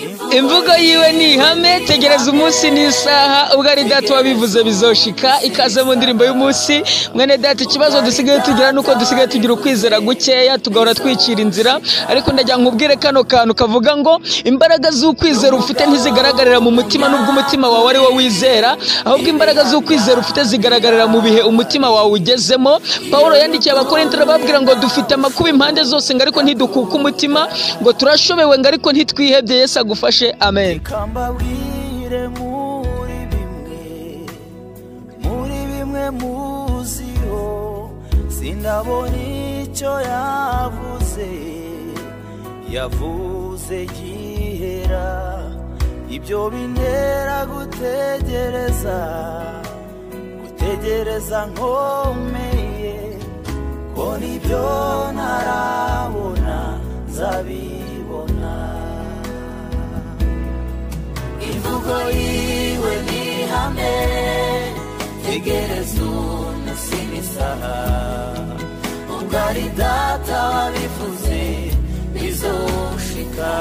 Imvugo yiwe ni ihame, tegereza umunsi n'isaha, ubwo ari Data wabivuze bizoshika. Ikaze mu ndirimbo y'umunsi. Mwene Data, ikibazo dusigaye tugira nuko dusigaye tugira ukwizera gukeya, tugahora twicira inzira. Ariko ndagira nkubwire kano kantu kavuga ngo imbaraga z'ukwizera ufite ntizigaragarira mu mutima nubwo umutima wawe ari wo wizera, ahubwo imbaraga z'ukwizera ufite zigaragarira mu bihe umutima wawe ugezemo. Pawulo yandikiye Abakorinto arababwira ngo dufite amakuba impande zose, ngo ariko ntidukuka umutima, ngo turashobewe, ngo ariko ntitwihebye. Yesu agufashe, amen. Reka mbabwire muri bimwe, muri bimwe muziho, sindabona icyo yavuze, yavuze gihera, ibyo bintera gutegereza, gutegereza nkomeye, ko nibyo ntarabona nzabibona. Imvugo yiwe ni ihame, tegereza umunsi n'isaha, ubwo ari Data wabivuze bizoshika.